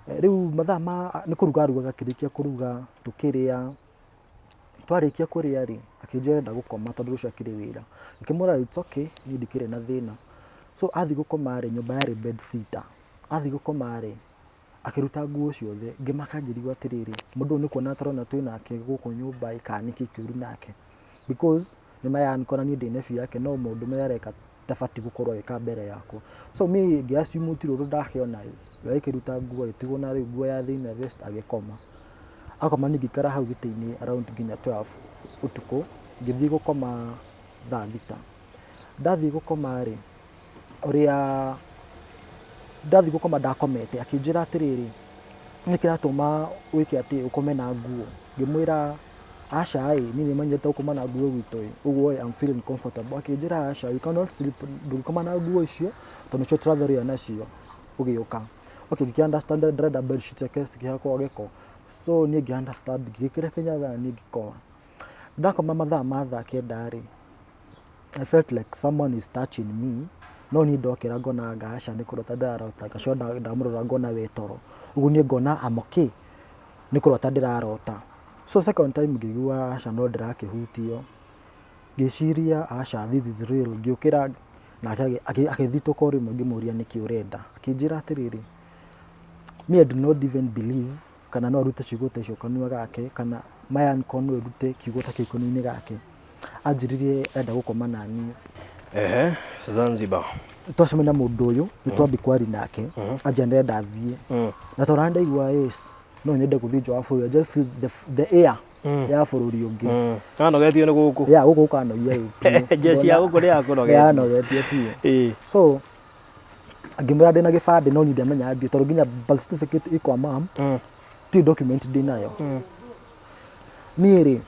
Rĩu mathaa ma nĩ kũruga arugaga akĩrĩkia kũruga tũkĩrĩa, twarĩkia kũrĩa rĩ, akĩnjĩra arenda gũkoma tondũ rũciũ akĩrĩ wĩra. Ngĩkĩmwĩra it's okay niĩ ndikĩrĩ na thĩna. So athiĩ gũkoma rĩ, nyũmba yarĩ bed sitter, athiĩ gũkoma rĩ, akĩruta nguo ciothe, ngĩmaka ngĩrigwo atĩrĩrĩ, mũndũ ũyũ nĩ kuona atarona twĩ nake gũkũ nyũmba ĩ kana nĩkĩ kĩũru nake. Because nĩ marankora niĩ ndĩ nephew yake no maũndũ marĩa areka ndabatiĩ gũkorwo agĩka mbere yakwa. So niĩ ngĩ assume gũtirĩ ũndũ ndakĩona ĩ, we agĩkĩruta nguo agĩtigwo na rĩu nguo ya thĩiniĩ na vest agĩkoma. Akoma niĩ ngĩikara hau gĩtĩ-inĩ around nginya 12 ũtukũ, ngĩthiĩ gũkoma thaa thita. Ndathiĩ gũkoma rĩ, ũrĩa ndathiĩ gũkoma ndakomete akĩnjĩra atĩrĩrĩ, nĩ kĩratũma wĩke atĩ ũkome na nguo? Ngĩmwĩra aca ĩ, niĩ nĩ menyerete gũkoma na nguo gwitũ ĩ, ũguo ĩ I'm feeling comfortable. Akĩnjĩra aca you cannot sleep, ndũngĩkoma na nguo icio tondũ nĩcio tũratherire nacio ũgĩũka. Okay ngĩkĩ understand ndarenda bed sheet ciake cikĩhakwo gĩko, so niĩ ngĩ understand ngĩgĩkĩra kĩnyatha na niĩ ngĩkoma. Ndakoma mathaa ma thaa kenda rĩ, I felt like someone is touching me no niĩ ndokĩra ngona anga aca nĩ kũrota ndĩrarota, ngacoka ndamũrora ngona we toro, ũguo niĩ ngona I'm okay nĩ kũrota ndĩrarota. So second time ngĩigua aca no ndĩrakĩhutio, ngĩciria aca this is real, ngĩũkĩra nake agĩthitũka o rĩmwe ngĩmũria nĩkĩ ũrenda, akĩnjĩra atĩrĩrĩ, me I do not even believe kana no arute ciugo ta icio kanua gake kana my uncle no ĩrute kiugo ta kĩu kanua-inĩ gake. Anjĩrire arenda gũkoma naniĩ. Ehe, Zanzibar. Twacemania na mũndũ ũyũ nĩ twambi kwaria nake anjĩra ndĩrenda thiĩ na tondũ ndaigua yes no nyende gũthiĩ nja wa bũrũri I just feel the air ya bũrũri ũngĩ. Kanogetio nĩ gũkũ. Ya gũkũ gũkanogia rĩu biũ. Jeshi ya gũkũ nĩ yakũnogetie. Yanogetie biũ. So ngĩmwĩra ndĩna gĩbandĩ no niĩ ndiamenyaga ndiĩ tondũ nginya birth certificate ĩ kwa mum ti document ndĩnayo. Niĩ rĩ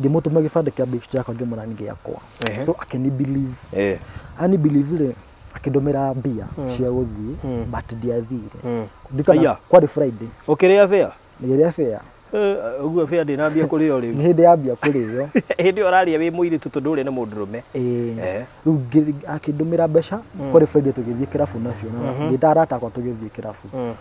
ngĩmũtũma gĩbandĩ kĩa best yakwa ngĩmwĩra nĩ gĩakwa. So akĩni believe. Ani believe rĩ akĩndũmĩra mbia cia gũthiĩ but ndiathire. Ndikana Aya. kwarĩ Friday. Ũkĩrĩa fare? Ngĩrĩa fare. Ũguo fare ndĩnambia kũrĩo rĩu. Nĩ hĩndĩ yambia kũrĩo. Hĩndĩ ĩyo ũrarĩa wĩ mũirĩtu tondũ ũrĩa nĩ mũndũrũme. Ĩĩ. Rĩu akĩndũmĩra mbeca kwarĩ Friday tũgĩthiĩ kĩrabu nacio na ngĩta arata akwa tũgĩthiĩ kĩrabu.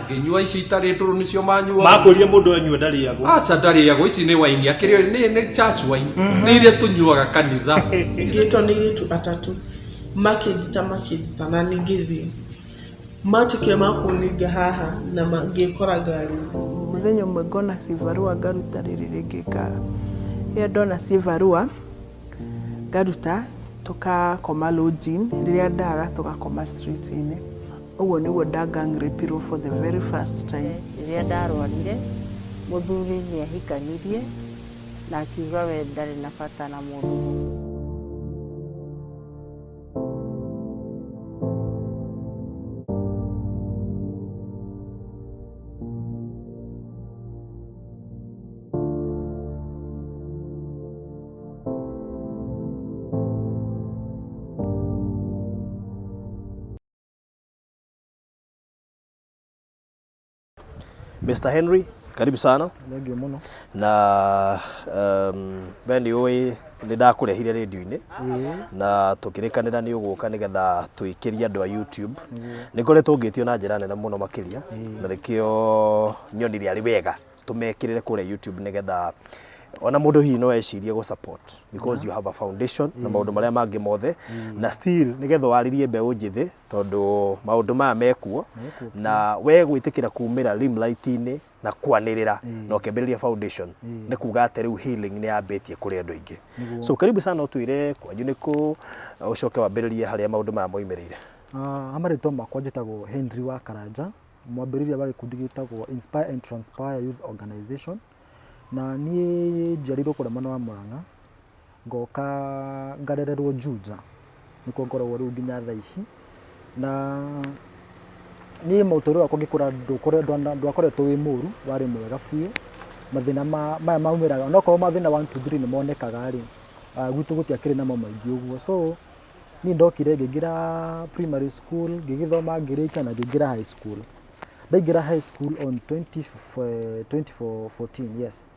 Ngĩnyua ici itarĩ ndũrũ nĩcio manyuaga. Makwĩrire mũndũ anyua ndarĩagwo. Aca ndarĩagwo, ici nĩ waini akĩrĩ nĩ church wine, nĩ iria tũnyuaga kanitha. Ngĩtwo nĩ airĩtu atatũ makĩnjĩta makĩnjĩta na niĩ ngĩthiĩ. Matuĩkire ma kũninga haha na ngĩkora ngari-inĩ. Mũthenya ũmwe ngona cibarũa ngaruta rĩrĩ rĩngĩ rĩrĩa ndona cibarũa ngaruta tũkakoma lodging, rĩrĩa ndaga tũgakoma street inĩ. Ũguo nĩguo nda gang rape irwo for the very first time. Rĩrĩa ndarwarire, mũthuri nĩ ahikanirie na akiuga we ndarĩ na bata na mũndũ mũka. Mr. Henry, karibu sana. Thank you mũno. Na we nĩ ũĩ nĩ ndakũrehire rĩndiũ-inĩ na tũkĩrĩkanĩra nĩ ũgũka nĩgetha twĩkĩrie andũ a YouTube. Nĩ ngoretwo ngĩtio na njĩra nene mũno makĩria na nĩkĩo nyonire arĩ wega tũmekĩrĩre kũrĩa YouTube nĩgetha ona mũndũ hihi no ecirie gũ support because you have a foundation na maũndũ marĩa mangĩ mothe na still nĩgetha warĩrie mbeũ njĩthĩ tondũ maũndũ maya mekuo na we gwĩtĩkĩra kumĩra limelight-inĩ na kwanĩrĩra na ũkĩambĩrĩria foundation nĩ kuga atĩ rĩu healing nĩ yambĩtie kũrĩ andũ aingĩ. So karibu sana ũtwĩre kwanyu nĩ kũ ũcoke wambĩrĩrie harĩa maũndũ maya moimĩrĩire. Ha marĩtwa makwa njĩtagwo Henry wa Karanja, mwambĩrĩria wa gĩkundi gĩtagwo Inspire and Transpire Youth Organization, na niĩ njiarĩirwo kũrĩa mwena wa Mũrang'a, ngoka ngarererwo Juja, nĩkuo ngoragwo rĩu nginya thaa ici, na niĩ mũtũrĩre wakwa ngĩkũra ndwakoretwo wĩ mũru, warĩ mwega biũ, mathĩna maya maumĩraga, onokorwo mathĩna one two three nĩ monekaga rĩ, gwitũ gũtiakĩrĩ namo maingĩ ũguo, so niĩ ndokire ngĩingĩra primary school, ngĩgĩthoma ngĩrĩkia na ngĩingĩra high school. Ndaingĩra high school on 2014 yes,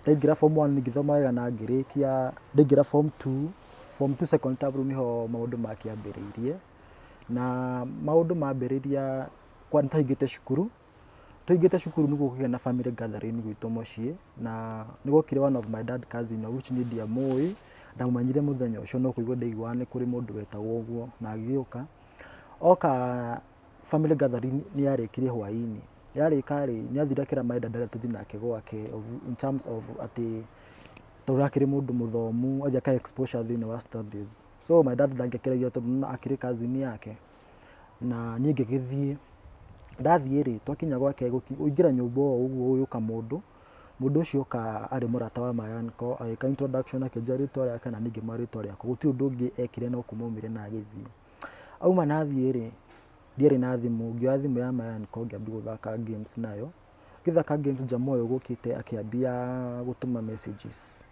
Ndaingĩra form one ngĩthoma wega na ngĩrĩkia, ndaingĩra form two, form two second term rĩu nĩho maũndũ makĩambĩrĩirie. Na maũndũ mambĩrĩria kwa nĩ twahingĩte cukuru, tũhingĩte cukuru nĩguo kũgĩa na family gathering gwitũ mũciĩ, na nĩ gwokire one of my dad cousin of which niĩ ndiamũĩ, ndamũmenyire mũthenya ũcio no kũigua ndaiguaga nĩ kũrĩ mũndũ wetagwo ũguo, na agĩũka. Oka family gathering nĩ yarĩkire hwainĩ, yarĩka rĩ, nĩ athire akĩra my dad arĩa tũthiĩ nake gwake in terms of atĩ tondũ akĩrĩ mũndũ mũthomu, athiĩ aka exposure thĩinĩ wa studies. So my dad ndangĩakĩregire tondũ nĩ wona akĩrĩ cousin yake, na niĩ ngĩgĩthiĩ. Ndathiĩ rĩ, twakinya gwake kũingĩra nyũmba o ũguo gũgĩũka mũndũ, mũndũ ũcio oka arĩ mũrata wa my uncle, agĩka introduction akĩnjĩra rĩtwa rĩake na niĩ ngĩmwĩra rĩtwa rĩakwa, gũtirĩ ũndũ ũngĩ ekire no kuma aumire na agĩthiĩ. Auma na athiĩ rĩ, ndiarĩ na thimũ, ngĩoya thimũ ya my uncle ngĩambia gũthaka games nayo, ngĩthaka games jamaa ũyũ ũgũkĩte akĩambia gũtũma messages.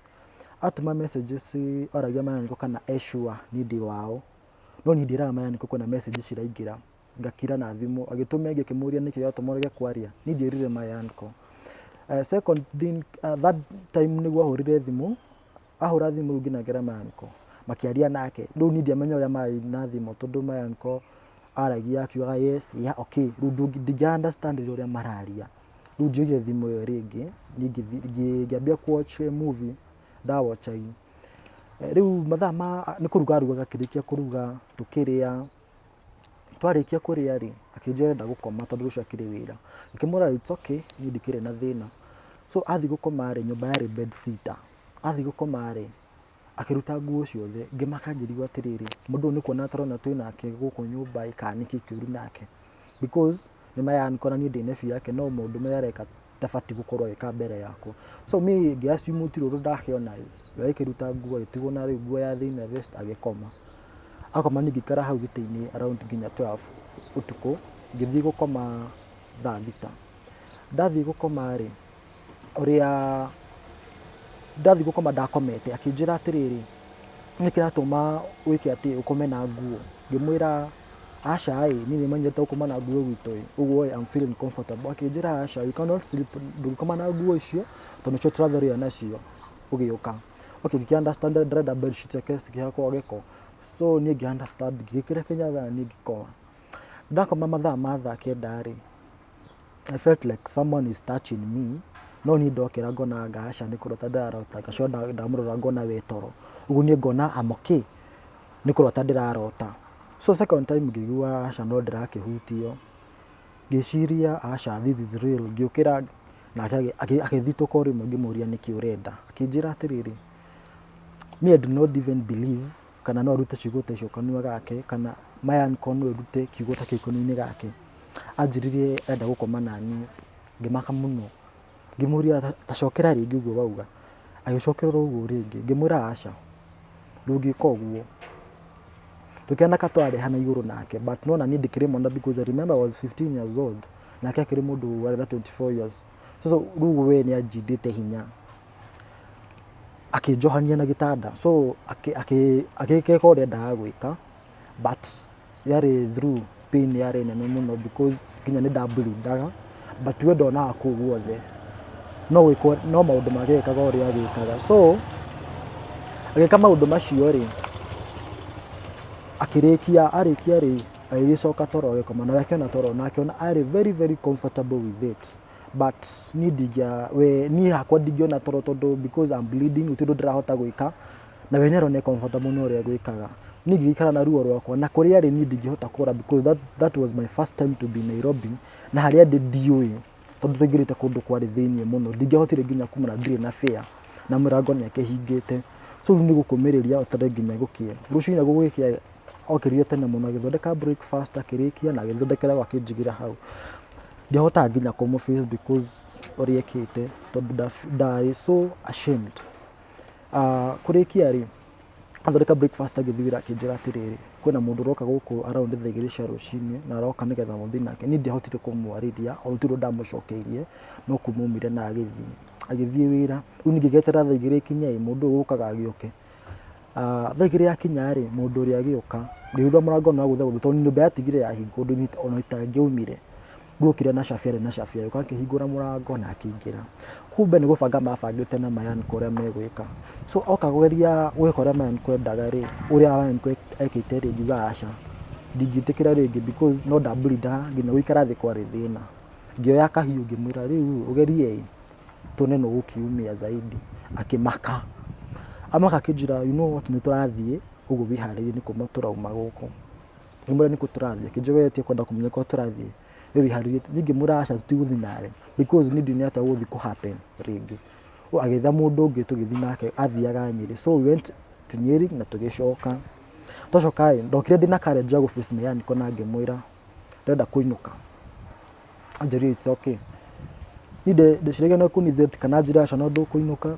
Atũma messages aragia my uncle kana e sure niĩ ndĩ wao, no niĩ ndiĩraga my uncle kwĩna message ciraingĩra, ngakira na thimũ, agĩtũma ĩngĩ akĩmũria nĩkĩ gĩatũma ũrege kwaria, niĩ ndiĩrire my uncle. Second thing, third time nĩguo ahũrire thimũ, ahũra thimũ rĩu ngĩnengera my uncle, makĩaria nake, rĩu niĩ ndiamenya ũrĩa mararia na thimũ tondũ my uncle aragia akiugaga yes, yeah, okay, rĩu ndingĩ understand ũrĩa mararia. Rĩu njoire thimũ ĩyo rĩngĩ, niĩ ngĩambia kũ watch movie, nda watch Rĩu mathaa ma, nĩ kũruga arugaga akĩrĩkia kũruga, tũkĩrĩa, twarĩkia kũrĩa rĩ, akĩnjĩra arenda gũkoma tondũ rũciũ akĩrĩ wĩra. Ngĩkĩmwĩra it's okay, niĩ ndikĩrĩ na thĩna. So athiĩ gũkoma rĩ, nyũmba yarĩ bed sitter, athiĩ gũkoma rĩ, akĩruta nguo ciothe, ngĩmaka ngĩrigwo atĩrĩrĩ, mũndũ ũyũ nĩ kuona atarona twĩ nake gũkũ nyũmba ĩ kana nĩkĩ kĩũru nake, because nĩ ma yanikora niĩ ndĩ nephew yake no maũndũ marĩa areka ndabatiĩ gũkorwo agĩka mbere yakwa. So me ngĩ assume gũtirĩ ũndũ ndakĩona ĩ, we agĩkĩruta nguo agĩtigwo na rĩu nguo ya thĩiniĩ na vest agĩkoma. Akoma niĩ ngĩikara hau gĩtĩ-inĩ around nginya 12 ũtukũ, ngĩthiĩ gũkoma thaa thita. Ndathiĩ gũkoma rĩ, ũrĩa ndathiĩ gũkoma ndakomete akĩnjĩra atĩrĩrĩ, nĩ kĩratũma wĩke atĩ ũkome na nguo? Ngĩmwĩra aca ĩ, niĩ nĩ menyerete gũkoma na nguo gwitũ ĩ, ũguo ĩ I'm feeling comfortable. Akĩnjĩra aca you cannot sleep, ndũngĩkoma na nguo icio tondũ nĩcio tũratherera nacio ũgĩũka. Okay ngĩkĩ understand ndarenda bed sheet ciake cikĩhakwo gĩko, so niĩ ngĩ understand ngĩgĩkĩra kĩnyatha na niĩ ngĩkoma. Ndakoma mathaa ma thaa kenda rĩ, I felt like someone is touching me no niĩ ndokĩra ngona anga aca nĩ kũrota ndĩrarota, ngacoka ndamũrora ngona we toro, ũguo niĩ ngona I'm okay nĩ kũrota ndĩrarota. So second time ngĩigua aca no ndĩrakĩhutio, ngĩciria aca this is real, ngĩũkĩra nake agĩthitũka o rĩmwe ngĩmũria nĩkĩ ũrenda, akĩnjĩra atĩrĩrĩ, me I do not even believe kana no arute ciugo ta icio kanua gake kana my uncle no ĩrute kiugo ta kĩu kanua-inĩ gake. Anjĩrire arenda gũkoma naniĩ, ngĩmaka mũno, ngĩmũria ta cokera rĩngĩ ũguo wauga, agĩcokera oro ũguo rĩngĩ, ngĩmwĩra aca, ndũngĩka ũguo. Tũkĩona ka tũrareha na igũrũ nake but no naniĩ ndĩkĩrĩ mwana because I remember I was 15 years old nake akĩrĩ mũndũ warĩ na 24 years. So rĩu we nĩ anjindĩte hinya, akĩnjohania na gĩtanda so agĩka ũrĩa endaga gwĩka but yarĩ through pain yarĩ nene mũno because nginya nĩ nda bleed aga but we ndonaga kũu guothe no gwĩkwo no maũndũ make ekaga ũrĩa agĩkaga. So agĩka maũndũ macio rĩ, akĩrĩkia arĩkia rĩ, agĩgĩcoka toro agĩkoma na we akĩona toro na akĩona arĩ very very comfortable with it but niĩ ndingĩa we niĩ hakwa ndingĩona toro tondũ because I'm bleeding gũtirĩ ũndũ ndĩrahota gwĩka na we nĩarona e comfortable na ũrĩa egwĩkaga. Niĩ ngĩgĩikara na ruo rwakwa na kũrĩa arĩ niĩ ndingĩhota kũra because that was my first time to be Nairobi na harĩa ndĩ ndiũĩ tondũ twaingĩrĩte kũndũ kwarĩ thĩiniĩ mũno ndingĩahotire nginya kuma na ndirĩ na fare na mũrango nĩ akĩhingĩte. So rĩu nĩ gũkũmĩrĩria weterere nginya gũkĩe. Rũcinĩ gũgĩkĩa okĩrire tene mũno agĩthondeka breakfast akĩrĩkia na agĩthondekera akĩnjigĩra hau. Ndiahotaga nginya kũmũ face because ũrĩa ekĩte tondũ ndarĩ so ashamed. Kũrĩkia rĩ, athondeka breakfast agĩthiĩ wĩra akĩnjĩra atĩrĩrĩ, kwĩna mũndũ ũroka gũkũ around thaa igĩrĩ cia rũcinĩ na aroka nĩgetha mũthiĩ nake. Niĩ ndiahotire kũmwarĩria ona gũtirĩ ũndũ ndamũcokeirie no kuma aumire na agĩthiĩ. Agĩthiĩ wĩra, rĩu niĩ ngĩgĩeterera thaa igĩrĩ ikinye ĩ, mũndũ ũyũ ũgũkaga agĩũke. Thaa igĩrĩ yakinya rĩ, mũndũ ũrĩa agĩũka, ngĩigua mũrango nĩ wagũthagũthwo tondũ nyũmba yatigire yahingwo ũndũ ona itangĩaumire. Rĩu okire na cabi arĩ na cabi agĩũka akĩhingũra mũrango na akĩingĩra. Kumbe nĩ gũbanga mabangĩte na my uncle ũrĩa megwĩka. So oka kũgeria gwĩka ũrĩa my uncle endaga rĩ, ũrĩa my uncle ekĩte rĩ, ngiuga aca. Ndingĩtĩkĩra rĩngĩ because no ndamblindaga nginya gũikara thĩ kwarĩ thĩna. Ngĩoya kahiũ ngĩmwĩra rĩu ũgerie ĩ tuone nũ ũgũkiumia zaidi. Akĩmaka. Amaka akĩnjĩra you know what nĩ tũrathiĩ ũguo wĩharĩrie nĩ kuma tũrauma gũkũ. Ngĩmwĩra nĩkũ tũrathiĩ, akĩnjĩra we tiga kwenda kũmenya kũrĩa tũrathiĩ, we wĩharĩrie. Niĩ ngĩmwĩra aca tũtigũthiĩ nawe because niĩ ndiũĩ nĩ atĩa gũgũthiĩ kũ happen rĩngĩ. Agĩetha mũndũ ũngĩ tũgĩthiĩ nake athiaga Nyĩrĩ. So we went to Nyeri na tũgĩcoka. Twacoka ĩ, ndokire ndĩna courage ya gũ face my uncle na ngĩmwĩra ndĩrenda kũinũka. Anjĩrire it's okay. Niĩ ndeciragia no kũni threat kana anjĩre aca no ndũkũinũka.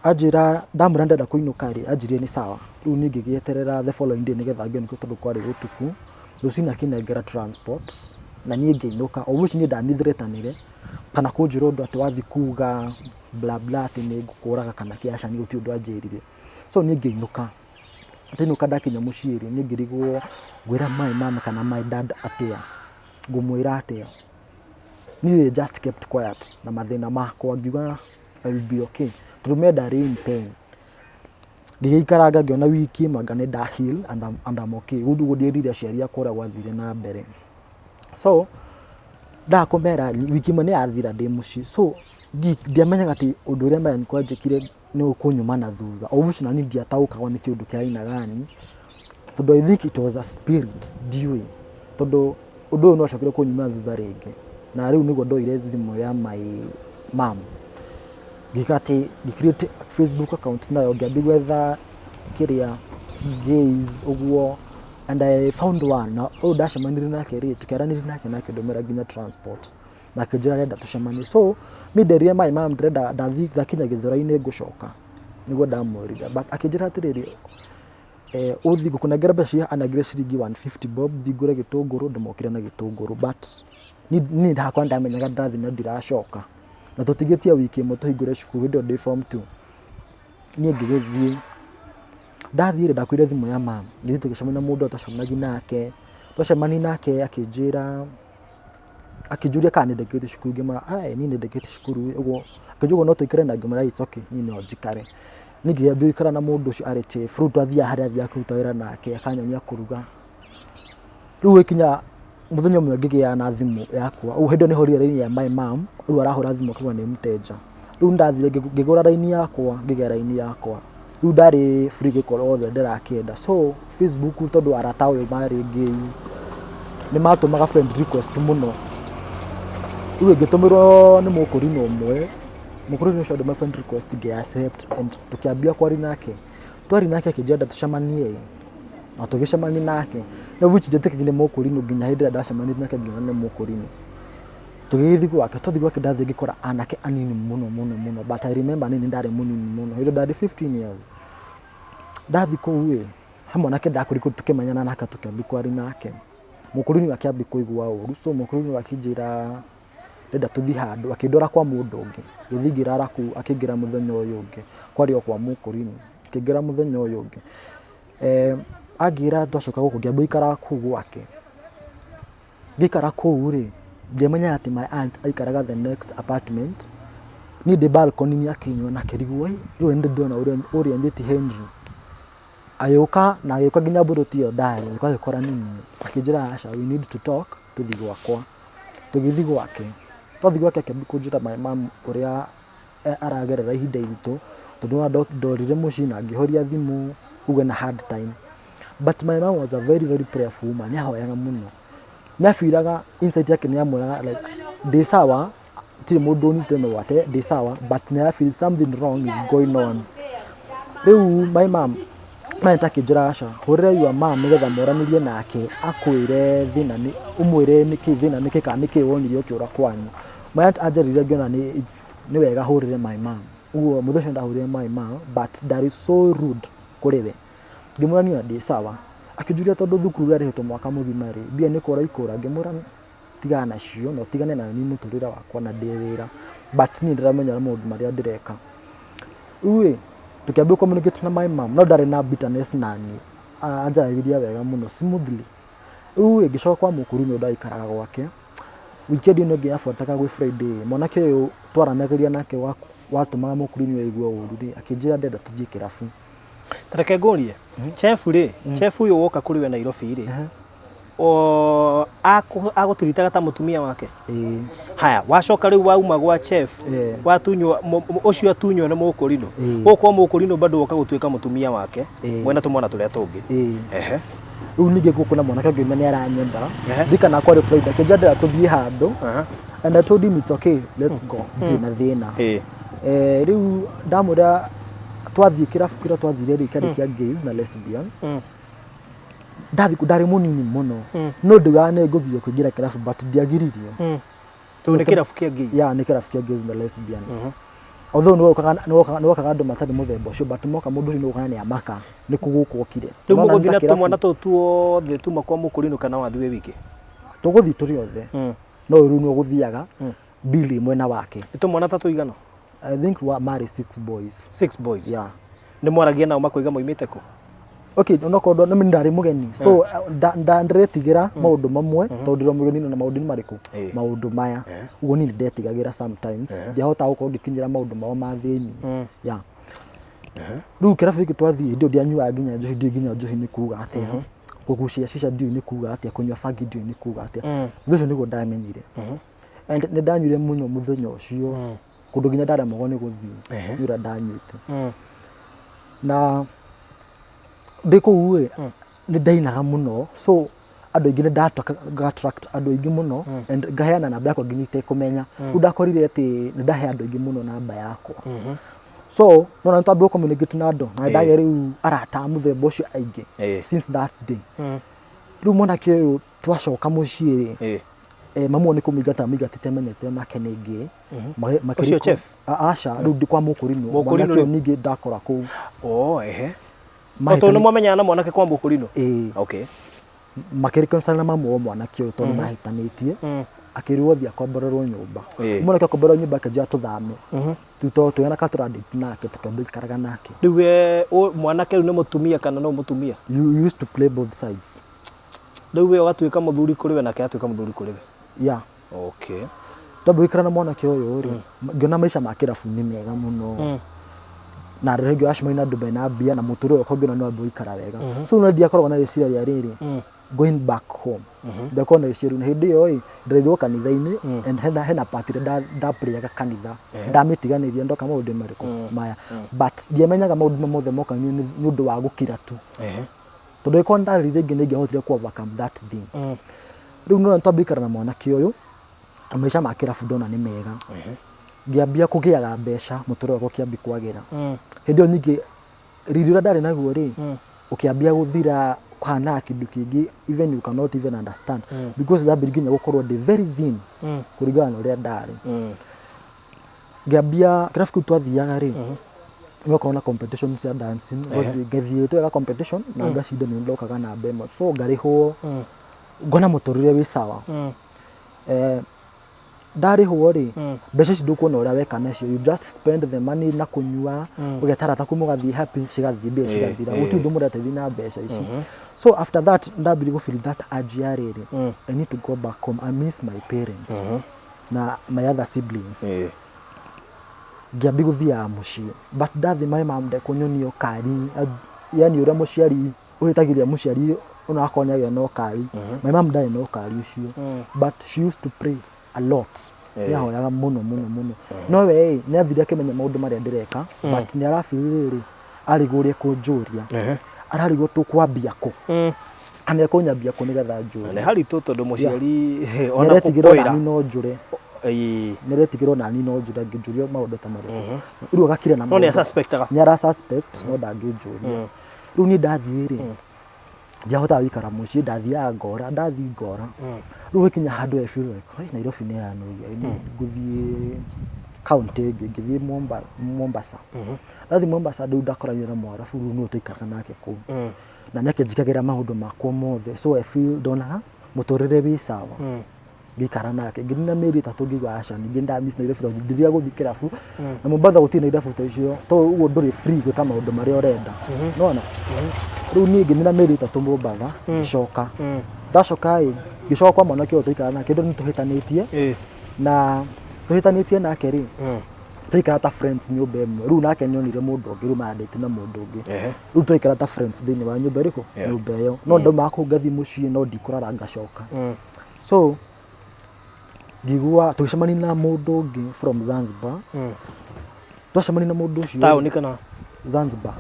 Anjĩra ndamwĩra ndĩrenda kũinũka rĩ, anjĩrire nĩ sawa. Rĩu niĩ ngĩgĩeterera the following day nĩgetha ngĩinũke tondũ kwarĩ gũtuku. Rũcinĩ akĩnengera transport na niĩ ngĩinũka. Of which niĩ ndanithretanire kana kũnjĩra ũndũ atĩ wathiĩ kuga bla bla atĩ nĩ ngũkũraga kana kĩ, aca niĩ gũtirĩ ũndũ anjĩrire. So niĩ ngĩinũka. Ndainũka ndakinya mũciĩ rĩ, niĩ ngĩrigwo ngwĩra my mum kana my dad atĩa, ngũmwĩra atĩa. Niĩ just kept quiet na mathĩna makwa ngiuga I will be okay tondũ me ndarĩ in pain. Ngĩgĩikaranga ngĩona wiki ĩmwe anga nĩ nda heal and I'm okay. Rĩu nĩguo ndierire aciari akwa ũrĩa gwathire na mbere. So ndaga kũmera wiki ĩmwe nĩ yathira ndĩ mũciĩ so ndiamenyaga atĩ ũndũ ũrĩa my uncle anjĩkire nĩ ũkũnyuma na thutha. Of which nani ndiataũkagwo nĩ kĩũndũ kĩa aina gani tondũ I think it was a spirit ndiũĩ tondũ ũndũ ũyũ nĩ wacokire kũnyuma na thutha rĩngĩ na rĩu nĩguo ndoire thimũ ya my mum ngĩka atĩ ngĩ create Facebook account nayo ngĩambia gwetha kĩrĩa gays ũguo and I found one na ũyũ ndacemanirie nake rĩ tũkĩaranĩria nake na akĩndũmĩra nginya transport na akĩnjĩra arenda tũcemanie so mi nderire my mum ndĩrenda ndathiĩ ndakinya Gĩthũrai-inĩ ngũcoka nĩguo ndamwĩrire but akĩnjĩra atĩrĩrĩ ũthiĩ ngũkũnengera mbeca cia anengere ciringi 150 bob thiĩ ngũre gĩtũngũrũ ndĩmokire na gĩtũngũrũ but niĩ hakwa ndamenyaga ndĩrathiĩ na ndiracoka na tũtigĩtie wiki ĩmwe tũhingũre cukuru hĩndĩ ĩyo ndĩ form 2 niĩ ngĩgĩthiĩ ndathiĩ rĩ ndakuire thimũ ya mum ngĩthiĩ tũgĩcemania na mũndũ ũrĩa twacemanagia nake twacemania nake akĩnjĩra akĩnjũria kana nĩ ndĩkĩtie cukuru ngĩmwĩra ae niĩ nĩ ndĩkĩtie cukuru ũguo akĩnjũria ũguo no tũikare na ngĩmwĩra it's okay niĩ no njikare niĩ ngĩambia gũikara na mũndũ ũcio arĩ chief rĩu twathiaga harĩa athiaga kũruta wĩra nake akanyonia kũruga rĩu gũgĩkinya mũthenya ũmwe ngĩgĩa na thimũ yakwa ũguo hĩndĩ ĩyo nĩ hũrire raini ya my mum rĩu arahũra thimũ akauga nĩ mteja rĩu nĩndathire ngĩgũra raini yakwa ngĩgĩa raini yakwa rĩu ndarĩ free gwĩka ũrĩa wothe ndĩrakĩenda so Facebook tondũ arata ũyũ marĩ gays nĩ matũmaga friend request mũno rĩu ngĩtũmĩrwo nĩ mũkũrinũ ũmwe mũkũrinũ ũcio andũma friend request ngĩ accept and tũkĩambia kwaria nake twaria nake akĩnjĩra tũcemanie na tũgĩcemania nake na which ndietĩkĩtie nĩ mũkũrinũ nginya hĩndĩ ĩrĩa ndacemanirie nake ngĩona nĩ mũkũrinũ tũgĩgĩthiĩ gwake twathiĩ gwake ndathiĩ ngĩkora anake anini mũno mũno mũno but I remember niĩ nĩ ndarĩ mũnini mũno hĩndĩ ĩyo ndarĩ 15 years ndathiĩ kũu ĩ he mwanake ndakorirwo tũkĩmenyana nake tũkĩambia kwaria nake mũkũrinũ akĩambia kũigua ũru so mũkũrinũ akĩnjĩra ndĩrenda tũthiĩ handũ akĩndwara kwa mũndũ ũngĩ ngĩthiĩ ngĩrara kũu akĩngĩra mũthenya ũyũ ũngĩ kwarĩ o kwa mũkũrinũ akĩngĩra mũthenya ũyũ ũngĩ anjĩra twacoka gũkũ ngĩamba gũikara kũu gwake ngĩikara kũu rĩ ndiamenyaga atĩ my aunt aikaraga the next apartment niĩ ndĩ balcony akĩnyona akĩrigwo ĩ rĩu nĩ ndĩrona ũrĩa njĩti Henry agĩũka na agĩũka nginya mburoti ĩyo ndarĩ agĩũka agĩkora nĩ niĩ akĩnjĩra aca we need to talk tũthiĩ gwakwa tũgĩthiĩ gwake twathiĩ gwake akĩambia kũnjĩra my mum ũrĩa aragerera ihinda iritũ tondũ nĩwona ndorire mũciĩ na ngĩhoria thimũ ũguo ena hard time but my mum was a very very prayerful woman nĩ ahoyaga mũno nĩ abiraga insight yake nĩ yamwĩraga like ndĩ sawa tirĩ mũndũ ũnyitĩte mĩgwate ndĩ sawa but nĩ ara feel something wrong is going on rĩu my mum my aunt akĩnjĩra aca hũrĩra your mum nĩgetha moranĩrie nake akwĩre thĩna nĩ ũmwĩre nĩkĩ thĩna nĩkĩ kana nĩkĩ wonire ũkĩũra kwanyu my aunt anjarĩria ngĩona nĩ it's nĩ wega hũrĩre my mum ũguo mũthenya ũcio ndahũrĩire my mum but ndarĩ so rude kũrĩ we ngĩmwĩra niĩ ona ndĩ sawa akĩnjũria tondũ thukuru ũrarĩhĩtwo mwaka mũgima rĩ mbia nĩ kũra ikũra ngĩmwĩra tigana nacio na ũtigane na niĩ mũtũrĩre wakwa na ndĩ wĩra but niĩ ndĩramenya maũndũ marĩa ndĩreka rĩu ĩ tũkĩambia communicate na my mum no ndarĩ na bitterness naniĩ anjaragĩria wega mũno smoothly rĩu ĩ ngĩcoka kwa mũkũrinũ ndaikaraga gwake weekend ĩno ĩngĩ yabuataga gwĩ Friday mwanake ũyũ twaranagĩria nake watũmaga mũkũrinũ aigue ũru rĩ akĩnjĩra ndĩrenda tũthiĩ kĩrabu. Ta reke ngũrie, chef rĩ, chef ũyũ woka kũrĩ we Nairobi rĩ, o agũtiritaga ta mũtumia wake? Ĩĩ. Haya, wacoka rĩu wauma gwa chef, watunywo ũcio atunywo nĩ mũkũrinũ. Gũkũ kwa mũkũrinũ bado woka gũtuĩka mũtumia wake, mwĩna tũmwana tũrĩa tũngĩ. Ehe. Rĩu ningĩ gũkũ na mwanake ũngĩ na nĩ aranyenda. Ndirikana kwarĩ Friday, akĩnjĩra ndĩrenda tũthiĩ handũ. And I told him it's okay, let's go. Ndirĩ na thĩna. Rĩu ndamwĩra twathiĩ kĩrabu kĩrĩa twathire rĩ kĩarĩ kĩa gays na lesbians. Ndathiĩ kũu ndarĩ mũnini mũno. No ndaugaga nĩ ngũgirio kũingĩra kĩrabu but ndiagiririo. Rĩu nĩ kĩrabu kĩa gays? Yeah, nĩ kĩrabu kĩa gays na lesbians. Although nĩ wokaga andũ matarĩ mũthemba ũcio but moka mũndũ ũcio nĩ ũgũkora nĩ amaka nĩ kũ gũkũ okire. Rĩu Nĩwona nĩ mũgũthiĩ ta na kĩrabu. tũmwana tũu tuothe tuma kwa mũkũrinũ kana wathiĩ wĩ wiki? Tũgũthiĩ tũrĩ othe. No rĩu nĩ ũgũthiaga Billy mwena wake. Nĩ tũmwana ta tũigana? I think wa marĩ six boys. Six boys? Yeah. Nĩ mwaragia nao makoiga moimĩte kũ? Okay, onokorwo nĩ ndarĩ mũgeni. So ndĩretigĩra maũndũ mamwe tondũ ndĩrĩ mũgeni na maũndũ nĩ marĩkũ? Maũndũ maya. Ũguo niĩ nĩ ndetigagĩra sometimes. Ndiahotaga gũkorwo ngĩkinyĩra maũndũ mao ma thĩinĩ. Yeah. Rĩu kĩrabu gĩkĩ twathiĩ hĩndĩ ĩyo ndianyuaga nginya njohi, ndiũĩ nginya njohi nĩ kuga atĩa. Kũgucia cica ndiũĩ nĩ kuga atĩa, kũnyua bangi ndiũĩ nĩ kuga atĩa. Thutha ũcio nĩguo ndamenyire. And nĩ ndanyuire mũno mũthenya ũcio. Kũndũ nginya ndaremagwo nĩ gũthiĩ nĩ ũrĩa ndanyuĩte. Na ndĩ kũu ĩ, nĩ ndainaga mũno so andũ aingĩ nĩ nga attract andũ aingĩ mũno and ngaheana namba yakwa nginya itekũmenya. Rĩu ndakorire atĩ nĩ ndahe andũ aingĩ mũno namba yakwa. So nona nĩ twambia gũ-communicate na andũ na nĩ ndagĩa rĩu arata a mũthemba ũcio aingĩ since that day. Rĩu mwanake ũyũ twacoka mũciĩ rĩ, mamu nĩ kũmũingata amũingatĩte amenyete onake nĩ gay. Ũcio chef? Aca, rĩu ndĩ kwa mũkũrinũ. Mũkũrinũ Mwanake ũyũ rĩu? ningĩ ndakora kũu. Oh, ehe. O tondũ nĩ mwamenyana na mwanake kwa mũkũrinũ? Ĩĩ. Okay. Makĩreconcile na mamu wa mwanake ũyũ tondũ mahĩtanĩtie. Akĩrwo athiĩ akomborerwo nyũmba. Mwanake akomborerwo nyũmba akĩnjĩra tũthame. Rĩu tondũ twĩna ka tũra date nake tũkĩambia gũikaraga nake. Rĩu we mwanake rĩu nĩ mũtumia kana no mũtumia? You used to play both sides. Rĩu we ũgatuĩka mũthuri kũrĩ we nake agatuĩka mũthuri kũrĩ we? Yeah. Okay. Twambia gũikara na mwanake ũyũ rĩ, ngĩona maica ma kĩrabu nĩ mega mũno. Na rĩngĩ ũracemania na andũ mena mbia na mũtũrĩre wakwa ngĩona nĩ wambia gũikara wega. So no ndiakoragwo na rĩciria rĩa rĩrĩ, going back home. Ndiakoragwo na rĩciria rĩu. Na hĩndĩ ĩyo ĩ, ndereirwo kanitha-inĩ and hena part ĩrĩa ndaplayaga kanitha. Ndamĩtiganĩria ndoka maũndũ marĩkũ maya. But ndiamenyaga maũndũ mau mothe moka nĩ ũndũ wa gũkira tu. Tondũ angĩkorwo ndarĩ rĩngĩ nĩ ingĩahotire kũ overcome that thing. Rĩu nĩwona nĩtwambia gũikara na mwanake ũyũ, na maica ma kĩrabu ndona nĩ mega. Ngĩambia kũgĩaga mbeca, mũtũrĩre wakwa ũkĩambia kwagĩra. Hĩndĩ ĩyo ningĩ riri ũrĩa ndarĩ naguo rĩ, ũkĩambia gũthira kũhanaga kĩndũ kĩngĩ even you cannot even understand because ndambirie nginya gũkorwo ndĩ very thin kũringana na ũrĩa ndarĩ. Ngĩambia kĩrabu kĩu twathiaga rĩ, nĩgwakorwo na competition cia dancing, ngathiĩ tweka competition na ngacinda nĩ ndokaga namba ĩmwe, so ngarĩhwo, ngona mũtũrĩre wĩ sawa. Ndarĩhwo rĩ, mbeca ici ndũkuona ũrĩa weka nacio, you just spend the money na kũnyua, ũgeta arata aku mũgathiĩ happy, cigathiĩ mbia cigathira, gũtirĩ ũndũ mũreteithia na mbeca ici. So after that ndambirie gũ feel that urge ya rĩrĩ, I need to go back home, I miss my parents na my other siblings. Ngĩambia gũthiaga mũciĩ, but ndathiĩ my mom ndekũnyonia ũkari, yani ũrĩa mũciari ũhĩtagĩria mũciari ona akorwo nĩ agĩa na ũkari. My mom ndarĩ na ũkari ũcio, but she used to pray a lot. Nĩ ahoyaga mũno mũno mũno. No we ĩ, nĩ athire akĩmenya maũndũ marĩa ndĩreka, but nĩ arabiri rĩrĩ, arigwo ũrĩa ekũnjũria. Ararigwo tũkwambia kũ? Kana ekũnyambia kũ nĩgetha njũrie. Nĩ haritũ tondũ mũciari ona Nĩaretigĩra gũkwĩra. onani no njũre. Nĩaretigĩra onani no njũre angĩnjũria maũndũ ta marĩkũ. Rĩu agakira na No nĩ maũndũ. asuspectaga. Nĩ ara suspect no ndangĩnjũria. Rĩu niĩ ndathiĩ rĩ, ndiahotaga gũikara mũciĩ, ndathiaga ngora, ndathiĩ ngora. Rĩu gũkinya handũ I feel like, "Hey, Nairobi nĩ yanogia, ngũthiĩ county ĩngĩ," ngĩthiĩ Mombasa. Ndathiĩ Mombasa rĩu ndakoranire na Mwarabu rĩu nĩwe twaikaraga nake kũu. Na nĩ akĩnjĩkagĩra maũndũ makwa mothe, so I feel ndonaga mũtũrĩre wĩ sawa. Ngĩikara nake, ngĩnina mĩeri 3 ngĩigua aca, ningĩ nda miss Nairobi tondũ ndithiaga gũthiĩ kĩrabu. Na Mombasa gũtirĩ na irabu ta icio, to ũguo ndũrĩ free gwĩka maũndũ marĩa ũrenda. Nĩwona? Rĩu niĩ ngĩnina mĩeri 3 Mombasa, ngĩcoka. Ndacoka ĩ, ngĩcoka kwa mwanake ũyũ twaikaraga nake, tondũ nĩ tũhĩtanĩtie. Na tũhĩtanĩtie nake rĩ, Twaikara ta friends nyũmba ĩmwe. Rĩu nake nĩonire mũndũ ũngĩ, rĩu marandĩti na mũndũ ũngĩ. Rĩu twaikara ta friends thĩinĩ wa nyũmba ĩrĩkũ? Nyũmba ĩyo. No ndaumaga kũu ngathiĩ mũciĩ, no ndikũrara ngacoka. So ngĩigua tũgĩcemania na mũndũ ũngĩ from Zanzibar. Twacemania na mũndũ ũcio Taũni kana? Zanzibar.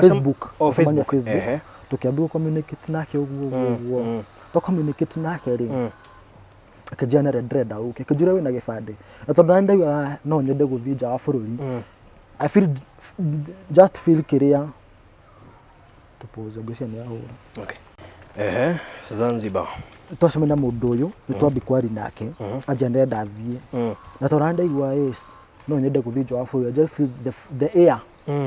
Facebook. Oh, Twacemania Facebook. Facebook. Tũkĩambia gũ communicate nake ũguo ũguo ũguo. Twa communicate nake rĩ, akĩnjĩra nĩ ndĩrenda ũke, akĩnjũria wĩna gĩbandĩ, na tondũ nani ndauga no nyende gũthiĩ nja wa bũrũri, I feel just feel kĩrĩa tũpũze ngwĩciria nĩ ahũra. Okay. Ehe, Zanzibar. Twacemania na mũndũ ũyũ, nĩ twambi kwari nake, anjĩra ndĩrenda thiĩ, na tondũ nani ndaigua yes no nyende gũthiĩ nja wa bũrũri, I just feel the air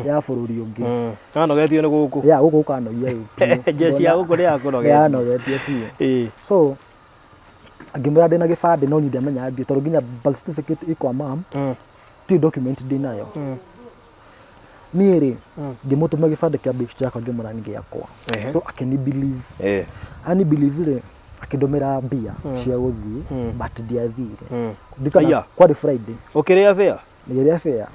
ya bũrũri ũngĩ. Anogetio nĩ gũkũ. Ya gũkũ gũkanogia rĩu biũ. Jeci ya gũkũ nĩ yakũnogetie. Yanogetie biũ. So ngĩmwĩra ndĩna gĩbandĩ, no niĩ ndiamenyaga ndiĩ, tondũ nginya birth certificate ĩ kwa mam, ti document ndĩnayo niĩ rĩ. Ngĩmũtũma gĩbandĩ kĩa best yakwa, ngĩmwĩra nĩ gĩakwa. So akĩni believe. Ani believe rĩ, akĩndũmĩra mbia cia gũthiĩ, but ndiathire. Ndikana Aya. kwarĩ Friday. Ũkĩrĩa fare? Ngĩrĩa fare.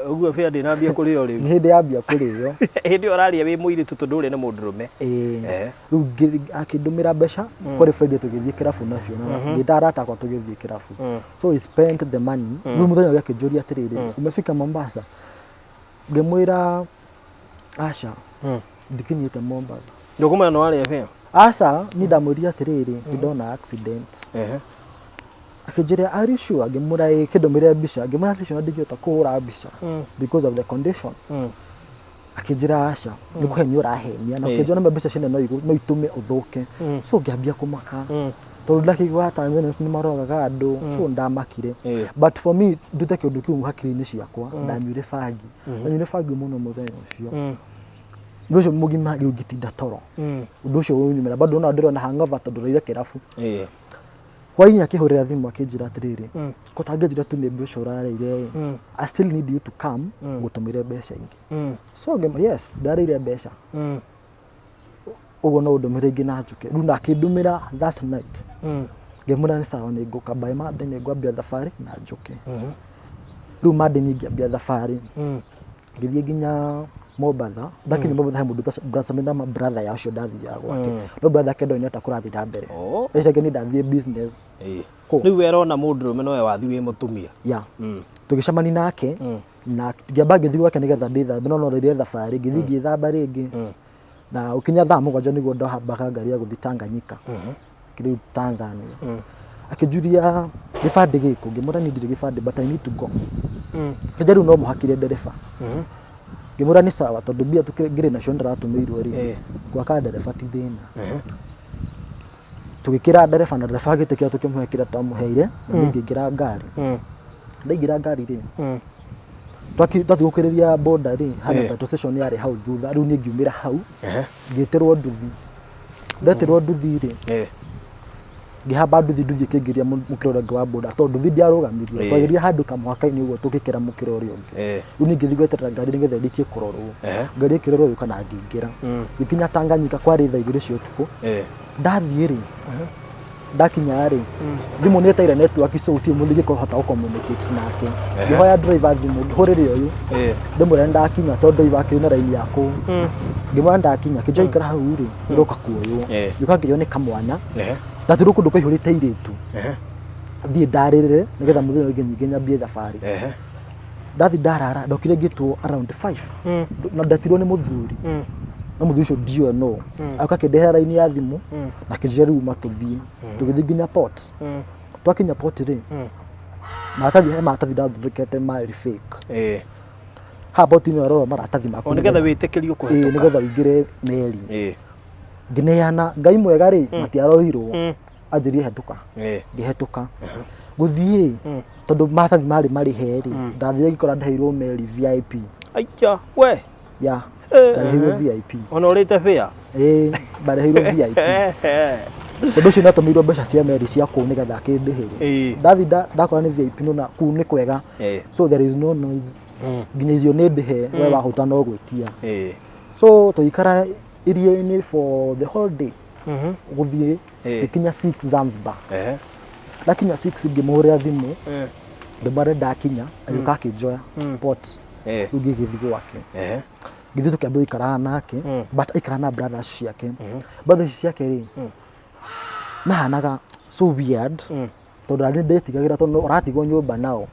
Ũguo fare ndĩnambia kũrĩo rĩu. Nĩ hĩndĩ yambia kũrĩo. Hĩndĩ ĩyo ũrarĩa wĩ mũirĩtu tondũ ũrĩa nĩ mũndũrũme. Ĩĩ. Rĩu akĩndũmĩra mbeca, kwarĩ Friday, tũgĩthiĩ kĩrabu nacio, na ngĩta arata akwa tũgĩthiĩ kĩrabu. So he spent the money. Rĩu mũthenya ũrĩa akĩnjũria atĩrĩrĩ, "Umefika Mombasa?" Ngĩmwĩra aca, ndikinyĩte Mombasa. Ndũkũmenya nĩ warĩa fare? Aca, niĩ ndamwĩrire atĩrĩrĩ, nĩ ndona accident. Akĩnjĩra, "Are you sure?" Ngĩmwĩra ĩĩ. Kĩndũmĩre mbica, ngĩmwĩra atĩ ciona ndingĩhota kũhũra mbica because of the condition. Akĩnjĩra aca, nĩ kũhenia ũrahenia, na ũkĩnjĩra nĩma mbeca ciene no itũme ũthũke. So ngĩambia kũmaka, tondũ ndakĩigua Tanzanians nĩ marogaga andũ, so ndamakire. But for me ndute kĩũndũ kĩu hakiri-inĩ ciakwa, ndanyuire bangi, ndanyuire bangi mũno mũthenya ũcio. Ũndũ ũcio mũgima rĩu ngĩtinda toro, ũndũ ũcio ũnyumĩra bado ona ndĩrona hangover tondũ ndaire kĩrabu. Hwainĩ akĩhũrĩra thimũ, akĩnjĩra atĩrĩrĩ, ko tangĩnjĩra tu nĩ mbeca ũrarĩire ĩ, I still need you to come ngũtũmĩre mbeca ingĩ. So ngĩmwĩra yes, ndarĩire mbeca ũguo, no ũndũmĩre ingĩ na njũke rĩu. Na akĩndũmĩra that night. Ngĩmwĩra nĩ sawa, nĩ ngũka by Monday, nĩ ngwambia thabarĩ na njũke. Rĩu Monday niĩ ngĩambia thabarĩ, ngĩthiĩ nginya Mombatha. Ndakinya Mombatha, he mũndũ ndacemania na brother ya ũcio ndathiaga gwake, no brother yake ndoĩ nĩ atĩa kũrathiĩ na mbere. Ecake niĩ ndathiĩ business. Kũ? Rĩu werona mũndũrũme nowe wathi wĩ mũtumia. Ya, tũgĩcemania nake na ngĩamba ngĩthiĩ gwake nĩgetha ndĩthambe, no rĩrĩa thabarĩ ngĩthiĩ ngĩthamba rĩngĩ, na ũkinya thaa 7 nĩguo ndahambaga ngari ya gũthiĩ Tanganyika, rĩu Tanzania. Akĩnjuria gĩbandĩ gĩkũ, ngĩmwĩra niĩ ndirĩ gĩbandĩ, but I need to go. Akĩnjĩra rĩu no mũhakire ndereba. Ngĩmwĩra nĩ sawa, tondũ mbia ngĩrĩ nacio ndĩratũmĩirwo rĩ, gwaka ndereba ti thĩna. Tũgĩkĩra ndereba na ndereba agĩtĩkĩra, tũkĩmũhe kĩrĩa twamũheire, na niĩ ngĩingĩra ngari. Ndaingĩra ngari rĩ, twathiĩ gũkĩrĩria boda rĩ, hena petrol station yarĩ hau thutha. Rĩu niĩ ngiumĩra hau, ngĩtĩrwo nduthi. Ndetĩrwo nduthi rĩ, ngĩhamba nduthi, nduthi ĩkĩingĩria mũkĩra ũrĩa ũngĩ wa boda, tondũ nduthi ndiarũgamirio. Twageria handũ kamũhaka-inĩ ũguo, tũgĩkĩra mũkĩra ũrĩa ũngĩ. Rĩu niĩ ngĩthiĩ gweterera ngari nĩgetha ĩrĩkie kũrorwo. Ngari ĩkĩrorwo yũka na ngĩingĩra, ngĩkinya Tanganyika kwarĩ thaa 2 cia ũtukũ. Ndathiĩ rĩ, ndakinya rĩ, thimũ nĩ ĩtaire network, so gũtirĩ mũndũ ingĩhota gũ communicate nake. Ngĩhoya driver thimũ, ngĩhũrĩre ũyũ, ndĩmwĩre nĩ ndakinya, tondũ driver akĩrĩ na raini ya kũu. Ngĩmwĩra nĩ ndakinya, kĩnjĩra ikara hau rĩ, ũroka kuoywo. Ngĩũka ngĩoywo nĩ kamwana, ndatirwo kũndũ kwaihũrĩte airĩtu, thiĩ ndarĩrĩre nĩgetha mũthenya ũngĩ nyingĩ nyambie thabarĩ. Ndathi ndarara, ndokire ngĩtwo around 5, na ndetirwo nĩ mũthuri, no mũthuri ũcio ndiũĩ no aũka akĩndehera raini ya thimũ na akĩnjĩra rĩu matũthiĩ. Tũgĩthiĩ nginya port. Twakinya port rĩ, maratathi, he maratathi ndathondekete marĩ fake. Haha port-inĩ ũrorwo maratathi maku O nĩgetha wĩtĩkĩrio ĩĩ, kũhetũka. Nĩgetha ũingĩre meri. Ngĩneana, Ngai mwega rĩ, matiarorirwo, anjĩrie hetũka. Ngĩhetũka gũthiĩ, tondũ maratathi marĩ marĩhe rĩ, ndathire ngĩkora ndĩheirwo meri VIP. Aicha we. Ya, ndarĩhĩirwo VIP. Ona ũrĩte fare. Ĩĩ, ndarĩhĩirwo VIP, tondũ ũcio nĩatũmĩirwo mbeca cia meri cia kũu nĩgetha akĩndĩhĩre. Ndathi ndakora nĩ VIP, nona kũu nĩ kwega. So there is no noise, nginya irio nĩ ndĩhe, we wahũta no gwĩtia. So tũgĩikara iria-inĩ for the whole day gũthiĩ, gĩkinya 6 Zanzibar. Ndakinya 6, ngĩmũhũrĩra thimũ. Ngĩmwĩra ndakinya agĩũka akĩnjoya pot. Rĩu ngĩgĩthiĩ gwake. Ngĩthiĩ tũkĩambia gũikaraga nake, but aikaraga na brothers ciake. Brothers ciake rĩ, mahanaga so weird, tondũ nani ndetigagĩra tondũ ũratigwo nyũmba nao,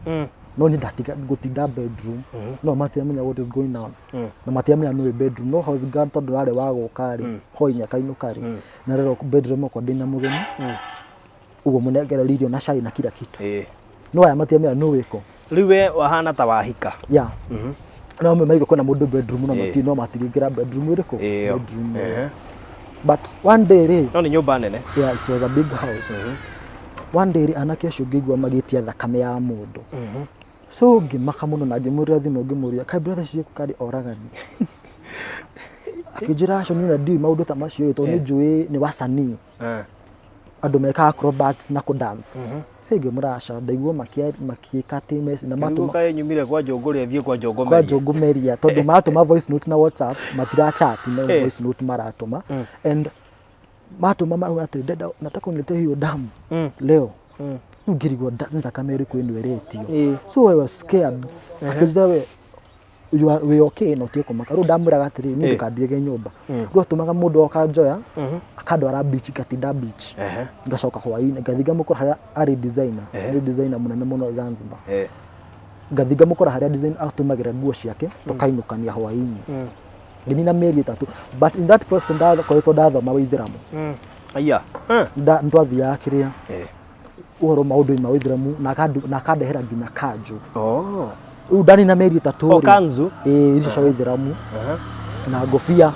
no niĩ ndatiga ngũtinda bedroom, no matiramenya what is going on na matiramenya nĩ bedroom, no house guard tondũ arĩ wa gũka rĩ hwainĩ akainũka rĩ, na rĩrĩa bedroom okorwo ndĩna mũgeni ũguo mũnengere irio na cai na kila kitu, no aya matiramenya nũ wĩko. Rĩu we wahana ta wahika. Yeah, no me maigua kwĩna mũndũ bedroom no mati no matingĩingĩra bedroom ĩrĩkũ? Ĩyo. Bedroom ĩyo. But one day rĩ, No nĩ nyũmba nene. Yeah, it was a big house. One day rĩ, anake acio ngĩigua magĩtia thakame ya mũndũ, so ngĩmaka mũno na ngĩmũrĩra thimũ ngĩmũria, kaĩ brother ciĩkũ karĩ oragani? Akĩnjĩra acio, niĩ na ndiũĩ maũndũ ta macio ĩ, tondũ nĩ njũĩ nĩ wasanii, andũ mekaga acrobats na kũ dance. Hey, ngĩmũra aca, ndaigua makĩĩka atĩ na Rĩu matũma kaĩ nyumire kwa njũngũrĩ thiĩ kwa njũngũ. Kwa njũngũmeria, tondũ maratũma voice note na WhatsApp, matira chat, no voice note maratũma, and matũma marauga atĩ, "Ndenda, nataka uniletee hiyo damu leo." Rĩu ngĩrigwo nĩ thakame ĩrĩkũ ĩno ĩretio, so I was scared. Akĩnjĩra, "We you are we okay na ũtige kũmaka." Rĩu ndamwĩraga atĩrĩrĩ, niĩ ndũkandirĩge nyũmba. Rĩu atũmaga mũndũ oka njoya akandwara beach, ngatinda beach, ngacoka hwainĩ ngathiĩ ngamũkora harĩa arĩ designer, nĩ designer mũnene mũno Zanzibar. Ngathiĩ ngamũkora harĩa design atũmagĩra nguo ciake, tũkainũkania hwainĩ. Ngĩnina mĩeri 3, but in that process ndakoretwo ndathoma wĩithĩramu. Aya. Nĩtwathiaga kĩrĩa ũhoro maũndũ-inĩ ma wĩithĩramu na akandehera nginya kanjũ. Rĩu ndanina mĩeri 3 O rĩ, kanzu? Ĩĩ, icio cia wĩithĩramu na ngũbia.